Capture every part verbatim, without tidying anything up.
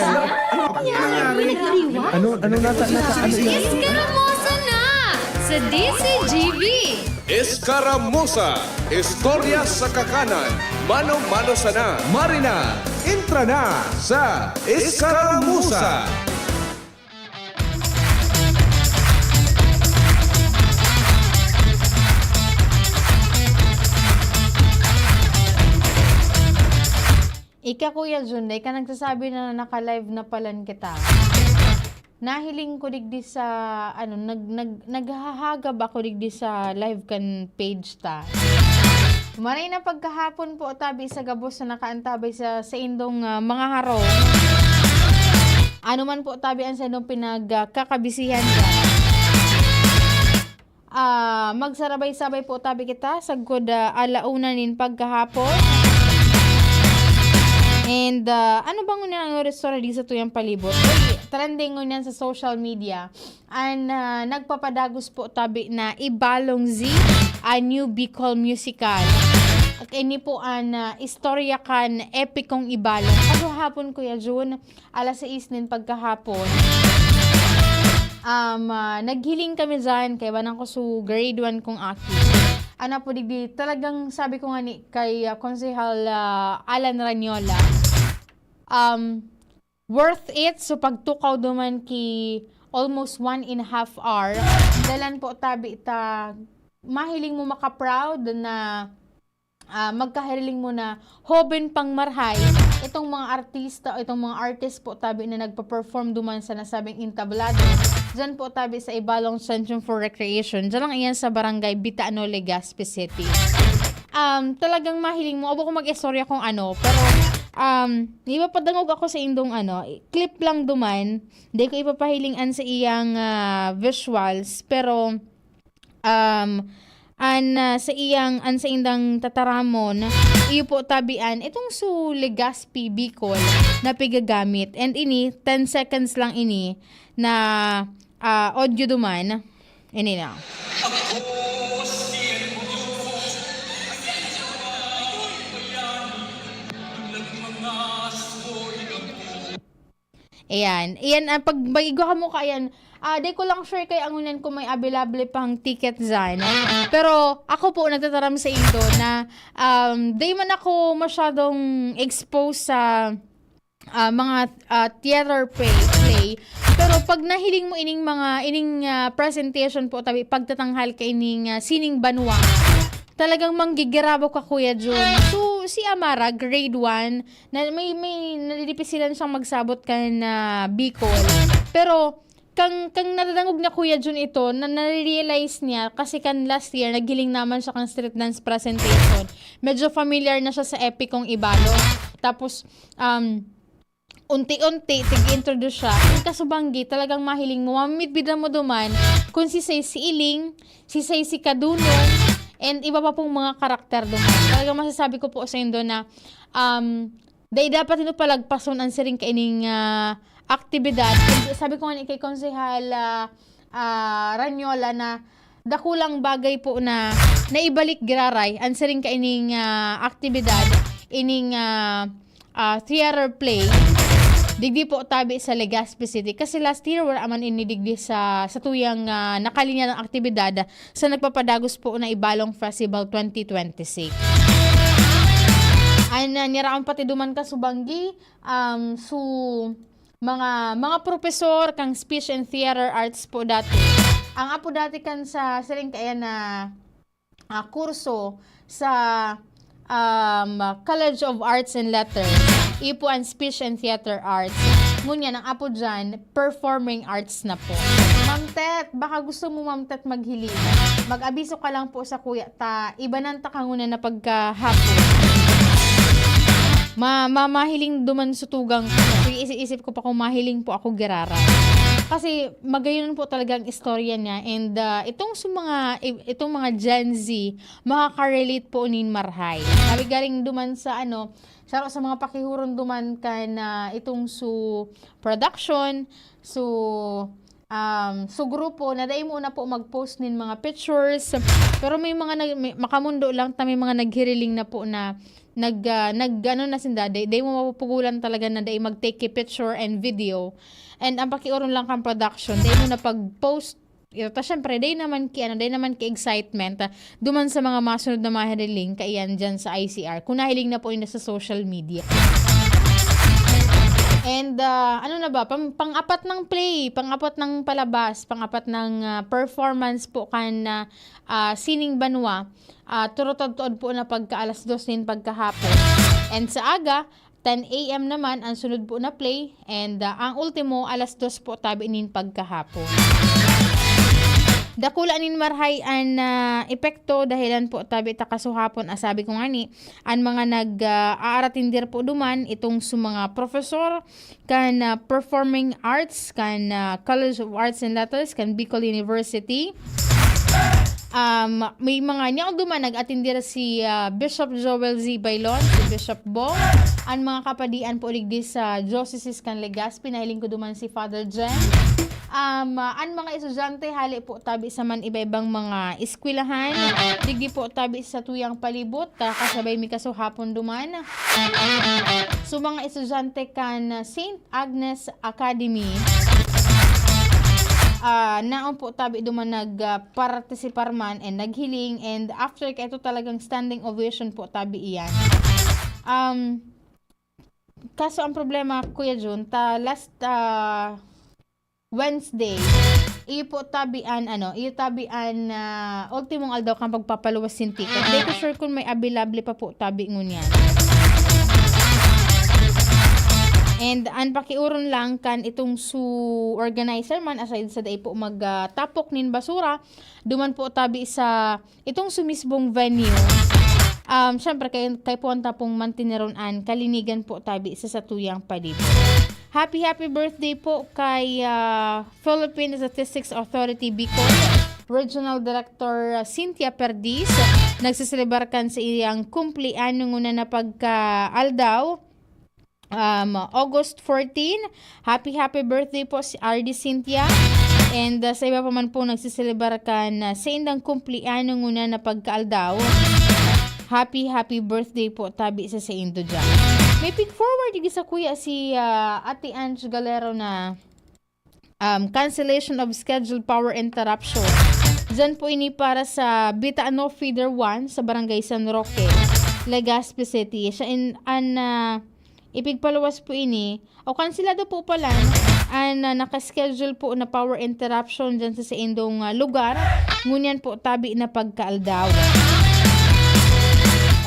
Ano nangyari? Ano, ano nata-, nata-, ano yan? Eskaramosa na sa D C G B. Eskaramosa, istorya sa kakanan, mano-mano sana. Marina, entra na sa Eskaramosa. Ika, Kuya Jun, dai ka nagsasabi na naka-live na palan kita. Nahiling ko digdi sa, ano, nag-, nag-, naghahagab ako digdi sa live kan page ta. Maray na pagkahapon po, tabi sa gabos na nakaantabay sa, sa indong, ah, mga harong. Ano man po, tabi ang sa indong pinagkakabisihan dyan. Ah, magsarabay-sabay po tabi kita sagkod, ah, ala una nin pagkahapon. And, ah, ano bang ngunyan ang oras-oras di sa tuyang palibot? Uy, trending ngunyan sa social media. An, ah, nagpapadagos po tabi na Ibalong Z, a new Bicol musical. At ini po an, ah, istorya kan epikong Ibalong. Kagahapon, Kuya Jun, alas sais nin pagkahapon, um, ah, naghiling kami dyan kay banang ko su grade one kong aki. Ana po, digdi, talagang sabi ko nga ni kay, ah, Konsehal, ah, Alan Ranyola, um, worth it. So, pagtukaw duman ki almost one and a half hour, dalan po tabi ta mahiling mo maka-proud na ah, magkahiling mo na hoben pang marhay, itong mga artista, itong mga artist po tabi na nagpa-perform duman sa nasabing entablado, dyan po tabi sa Ibalong Centrum for Recreation. Dyan lang iyan sa Barangay Bitano, Legazpi City. Um, talagang mahiling mo, abo ko mag-istorya kung ano, pero, um, ipapadangog ako sa indong ano, clip lang duman, di ko ipapahiling an sa iyang, ah, visuals, pero um, an, ah, sa iyang, an sa indang tataramon, iyo po tabian, itong su Legazpi Bicol na pigagamit. And ini, ten seconds lang ini na, ah, audio duman. Ini na. Ayan. Ayan, ah, pag, pag igwa ka mo ka, ayan, ah, di ko lang sure kay ang ngunyan kung may available pang ticket dyan. Pero ako po, nagtataram sa indo na, um, di man ako masyadong exposed sa, ah, mga, ah, theater play, play. Pero pag nahiling mo ining mga, ining, ah, presentation po, tabi, pagtatanghal ka ining, ah, sining banwa, talagang manggigirabo ka, Kuya Jun. So, si Amara, grade one, na may, may nadidipisilan siyang magsabot kan, ah, Bicol. Pero, kang, kang nadadangog na Kuya Jun ito, na nare-realize niya, kasi kan last year, naghiling naman siya kang street dance presentation. Medyo familiar na siya sa epikong Ibalong. Tapos, um, unti-unti, tig-introduce siya. Ang kasubanggi, talagang mahiling mo, mamimidbidan mo duman kung si Say si Iling, si Say si Kadunong, and iba pa pong mga karakter duman. Talagang masasabi ko po sa indo na, um, dai dapat ino palagpason an siring kaining, ah, aktibidad. Sabi ko nga ni kay Konsehal, ah, ah, Ranyola na dakulang bagay po na naibalik giraray an siring kaining, ah, aktibidad, ining, ah, ah, theater play, digdi po tabi sa Legazpi City. Kasi last year, wala man ini digdi sa, sa tuyang, ah, nakalinya ng aktibidad sa nagpapadagos po na Ibalong Festival twenty twenty-six. An, ah, niraon pati duman kasubanggi, um, su mga, mga profesor kang speech and theater arts po dati. Ang apo dati kan sa siring kaya na, ah, kurso sa, um, College of Arts and Letters, ipo an speech and theater arts. Ngunyan, ang apo dyan, performing arts na po. Ma'am Tet, baka gusto mo, Ma'am Tet, maghiling. Mag-abiso ka lang po sa kuya ta, ibanan ta ka ngunyan na pagkahapon. Ma-, ma-, mahiling duman sa tugang ko. Sige, isi-isip ko pa kung mahiling po ako giraray. Kasi magayon po talaga ang istorya niya. And, ah, itong sa mga, i-, itong mga Gen Z, makaka-relate po nin marhay. Sabi galing duman sa ano, saro sa mga pakihuron duman kan, ah, itong su production, su um, su grupo na dai mo na po mag-post nin mga pictures. Pero may mga nag-, may, makamundo lang ta, may mga naghiriling na po na nag, ah, nag, ano na sinda, dai, dai mo mapupugulan talaga na dai mag-take ki picture and video. And ang pakiuron lang kan production, dai mo na pag-post. Ito, ta, syempre, dai naman ki, ano, dai naman ki excitement, ah, duman sa mga masunod na mahiriling kaiyan dyan sa I C R. Kung nahiling na po yun sa social media. And, ah, ano na ba, pang, pang-apat ng play, pang-apat ng palabas, pang-apat ng, ah, performance po kan, ah, ah, Sining Banwa, ah, turutod-tuod po na pagka alas dos nin pagkahapon. And sa aga, ten A M naman ang sunod po na play, and, ah, ang ultimo, alas dos po tabi nin pagkahapon. Dakula nin marahay an, ah, epekto, dahilan po tabi ta kasuhapon, ah, sabi ko nga ni, an mga nag, ah, aaratindir po duman, itong sa mga profesor, kan, ah, Performing Arts, kan, ah, College of Arts and Letters, kan Bicol University. Um, may mga, niya duman nag-atindir si, ah, Bishop Joel Z. Bailon, si Bishop Bong, an mga kapadian po digdi sa Diocese kan Legazpi, nahiling ko duman si Father Jen. Um, ah, an mga estudyante, hali po tabi sa man iba-ibang mga eskwelahan, digdi po tabi sa tuyang palibot, ah, kasabay mi kasuhapon duman. So, mga estudyante kan, ah, Saint Agnes Academy, ah, naon po tabi duman nag, ah, partisipar man and naghiling, and after ka ito talagang standing ovation po tabi iyan. Um, kaso ang problema, Kuya Jun, ta last, ah, Wednesday, iyo po tabi an, ano, iyo tabi an, ah, ultimong aldaw kan pagpapaluwas nin ticket. Di ko sure kung may available pa po tabi ngunyan. And an pakiuron lang kan itong su organizer man, aside sa dai po mag, ah, tapok nin basura, duman po tabi sa itong su mismong venue. Um, syempre, kay, kay po ang tapong mantineron an kalinigan po tabi sa satuyang palibot. Happy, happy birthday po kay, ah, Philippine Statistics Authority Bicol Regional Director, ah, Cynthia Perdiz. Nagsiselebar kan sa iyang kumpleanyo nguna na pagkaaldaw, um, August fourteen. Happy, happy birthday po si R D Cynthia. And, ah, sa iba pa man po nagsiselebar kan, ah, sa indang kumpleanyo nguna na pagkaaldaw, happy, happy birthday po tabi sa saindo dyan. May pig forward yung isa, kuya, si, ah, Ate Ange Galero na, um, cancellation of scheduled power interruption. Diyan po ini para sa Bitano Feeder one sa Barangay San Roque, Legazpi City. Siya in, an, ah, ipigpaluwas po ini, o kansilado po pala, an, ah, naka-schedule po na power interruption diyan sa saindong, ah, lugar. Ngunyan po, tabi na pagkaaldaw.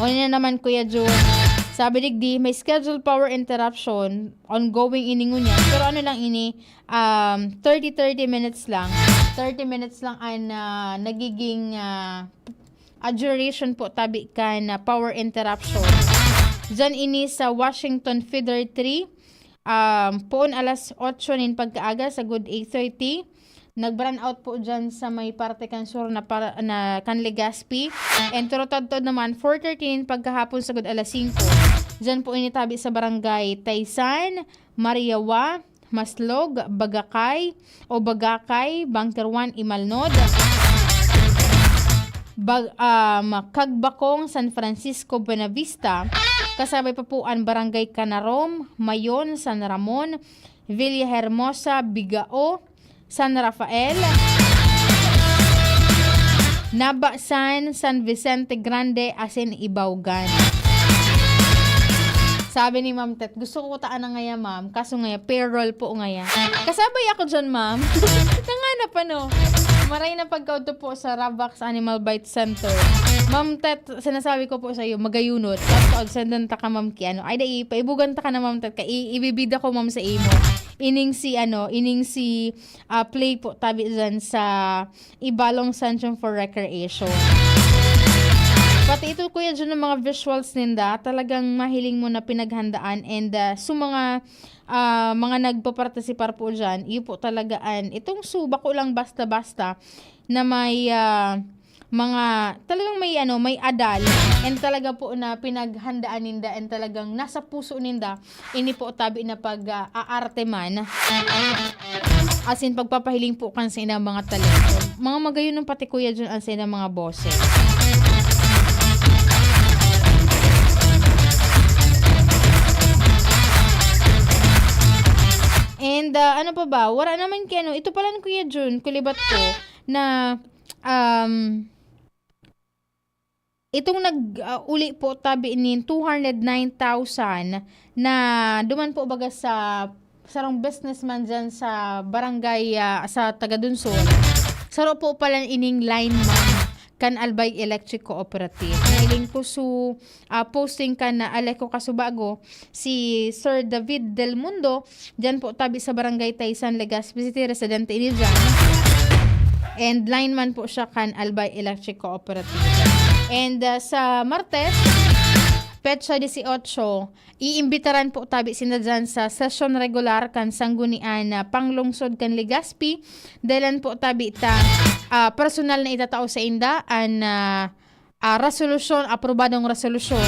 O na naman, Kuya Jun. Sabi digdi, may scheduled power interruption, ongoing ini ngunyan. Pero ano lang ini, um, thirty, thirty minutes lang. Thirty minutes lang an, ah, nagiging, ah, ah, duration po tabi kan, ah, power interruption. Diyan ini sa Washington Feeder three, um, poon alas otso nin pagkaaga sagod eight thirty. Nag-brown out po diyan sa may parte kan sur na para, na kan Legazpi. And turutod-tod naman, four thirty nin pagkahapon sagod alas singko. Diyan po ini tabi sa Barangay Taysan, Mariawa, Maslog, Bagakay o Bagakay, Bunker one, Imalnod, Bag-, um, Cagbacong, San Francisco, Buenavista, kasabay pa po an Barangay Canarom, Mayon, San Ramon, Villahermosa, Bigao, San Rafael, Nabasan, San Vicente Grande, asin Ibaugan. Sabi ni Ma'am Tet, "Gusto ko ta ana ngaya, ma'am. Kaso ngaya, payroll po ngaya." Kasabay ako dyan, ma'am. Nangana pa, no? Maray na pagkaudto po sa Rabax Animal Bite Center. Ma'am Tet, sinasabi ko po sa iyo, magayunot. Tapos, sendan ta ka, ma'am, ki ano. Ay, dai, paibugan ta ka na, Ma'am Tet. Ka, i-, ibibida ko, ma'am, sa imo. Ining si, ano, ining si, ah, play po, tabi dyan sa Ibalong Centrum for Recreation. Pati ito, Kuya Jun, ng mga visuals ninda, talagang mahiling mo na pinaghandaan. And, ah, sa mga, ah, mga nagpapartisipar po dyan, iyo po talaga an, itong su-, bako lang basta-basta na may, ah, mga, talagang may, ano, may adal, and talaga po na pinaghandaan ninda, and talagang nasa puso ninda, ini po tabi na pag, ah, aarte man. As in, pagpapahiling po kan sa inang mga talento. Mga magayon ng pati, Kuya Jun, ang sa inang mga boses. And, ah, ano pa ba? Wala naman kay ano, ito pala ni Kuya Jun, kulibat ko, na, um, itong nag, ah, uli po tabi nin two hundred nine thousand na duman po baga sa sarong businessman dyan sa barangay, ah, sa Tagadonson. Saro po pala ining lineman kan Albay Electric Cooperative. Nahiling ko su, ah, posting kan, ah, Aleco Casubago, si Sir David Del Mundo, dyan po tabi sa Barangay Taysan, Legazpi City, residente ini dyan. And lineman po siya kan Albay Electric Cooperative. And, ah, sa Martes, petsa dieciocho, iimbitaran po tabi sinda dyan sa sesyon regular kan Sanggunian na Panglungsod kan Legazpi. Dahilan po tabi ta, ah, personal na itatao sa inda an, ah, ah, resolusyon, aprobadong resolusyon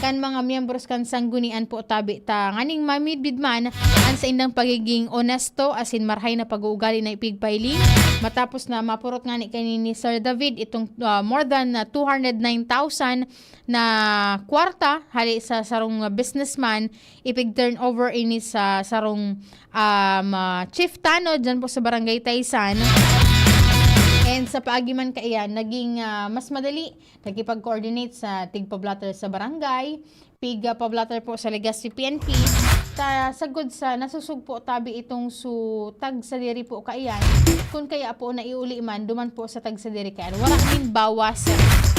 kan mga miyembros kan Sanggunian po tabi ta nganing mamidbid man an saindang pagiging onesto asin marhay na pag-uugali na ipigpahiling matapos na mapurot ngani kaini ni Sir David itong, ah, more than, ah, two hundred nine thousand na kwarta hali sa sarong businessman, ipig-turn over ini sa sarong, um, ah, chief tanod dyan po sa Barangay Taysan. And sa paagi man kaiyan, naging, ah, mas madali nakipag-coordinate sa tigpa-blotter sa barangay, pig, ah, pa-blotter po sa Legazpi P N P. Ta, sagod sa nasusugpo tabi itong su tagsadiri po kaiyan, kun kaya po na iuli man, duman po sa tagsadiri kaiyan. Wala nin bawas.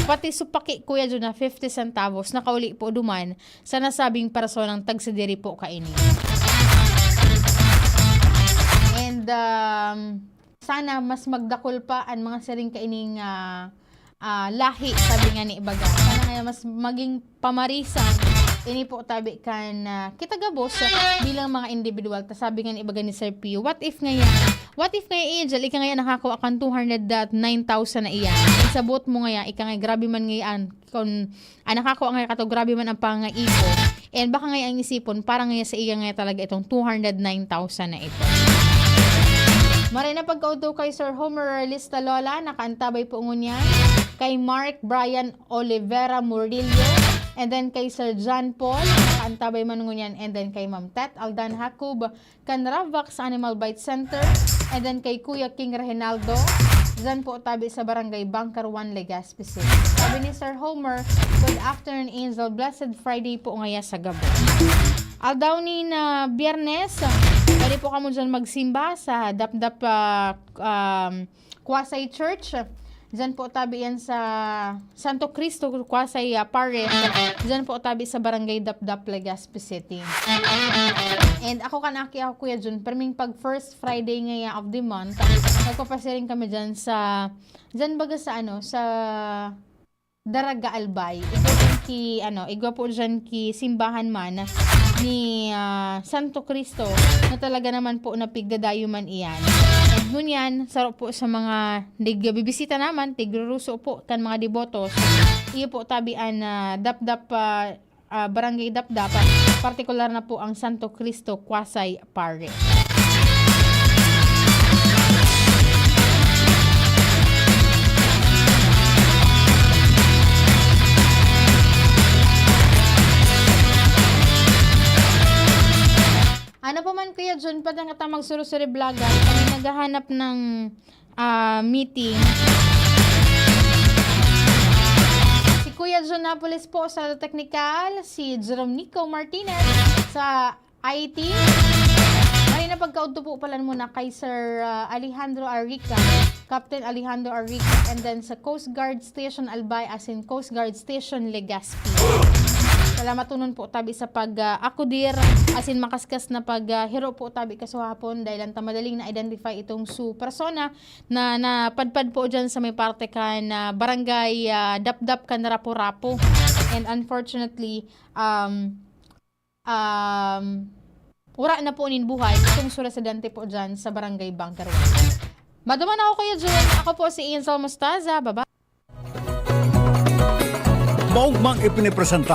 Pati su paki, Kuya Jun, na fifty centavos, nakauli po duman sa nasabing personang tagsadiri po kaini. And, um, sana mas magdakul pa an mga siring kaining, ah, ah, lahi, sabi nga ni ibaga. Sana nga mas maging pamarisan ini po tabi kan, ah, kita gabos bilang mga individual. Ta sabi nga ni ibaga ni Sir Pio, what if ngaya, what if ngaya, Angel, ika ngaya nakakua kan two hundred nine thousand na iyan? Sabot mo ngaya, ika ngaya, grabe man ngayaan. Kun an nakakua ngaya kato, grabe man ang pangaipo. And baka ngaya ang isipon, para ngaya sa iya ngaya talaga itong two hundred nine thousand na ito. Maray na pagkaudto kay Sir Homer Lista Lola, nakaantabay po ngunyan. Kay Mark Brian Olivera Murillo, and then kay Sir John Paul, nakaantabay man ngunyan, and then kay Ma'am Tet Aldan Jacob, kan Ravak sa Animal Bite Center, and then kay Kuya King Reginaldo, dyan po tabi sa Barangay Bunker one, Legazpi City. Sabi ni Sir Homer, "Good afternoon, Angel. Blessed Friday po ngaya sa gabos." Aldaw ni na Biyernes, pwede po kamo dyan magsimba sa Dapdap, ah, um, Quasay Church. Diyan po tabi yan sa Santo Cristo Quasay, ah, Parish. Diyan po tabi sa Barangay Dapdap, Legazpi City. And ako kan aki ako, Kuya Jun, perming pag first Friday ngaya of the month, nagpapasiring kami diyan sa, diyan baga sa ano, sa Daraga Albay. Igwa po ki, ano, igwa po diyan ki simbahan man ni, ah, Santo Cristo na talaga naman po napigdadayo man iyan. And ngunyan, saro po sa mga nagbibisita naman, tigruruso po kan mga debotos. Iyo po tabi an, ah, Dapdap, ah, ah, Barangay Dapdap, partikular na po ang Santo Cristo Quasay Parish. Ano pa man, Kuya Jun, pati nga ta magsuri-suri vlogan, kami naghahanap ng, ah, meeting. Si Kuya Jun Napoles po sa technical, si Jerome Nico Martinez sa I T. Maray na pagkaudto po pala muna kay Sir, ah, Alejandro Arrica, Captain Alejandro Arrica, and then sa Coast Guard Station Albay asin Coast Guard Station Legazpi. Salamatonon po tabi sa pag, ah, akudir asin makaskas na pag, ah, hiro po tabi kasuhapon dahil ang tamadaling na-identify itong su persona na napadpad po dyan sa may parte kan, ah, barangay, ah, Dapdap kan Rapu-Rapu. And unfortunately, um, um, wala na po nin buhay itong su residente po dyan sa barangay Bunker one. Maduman ako, Kuya Jun. Ako po si Angel Mostaza. Bye-bye. Maong mang ipinipresenta.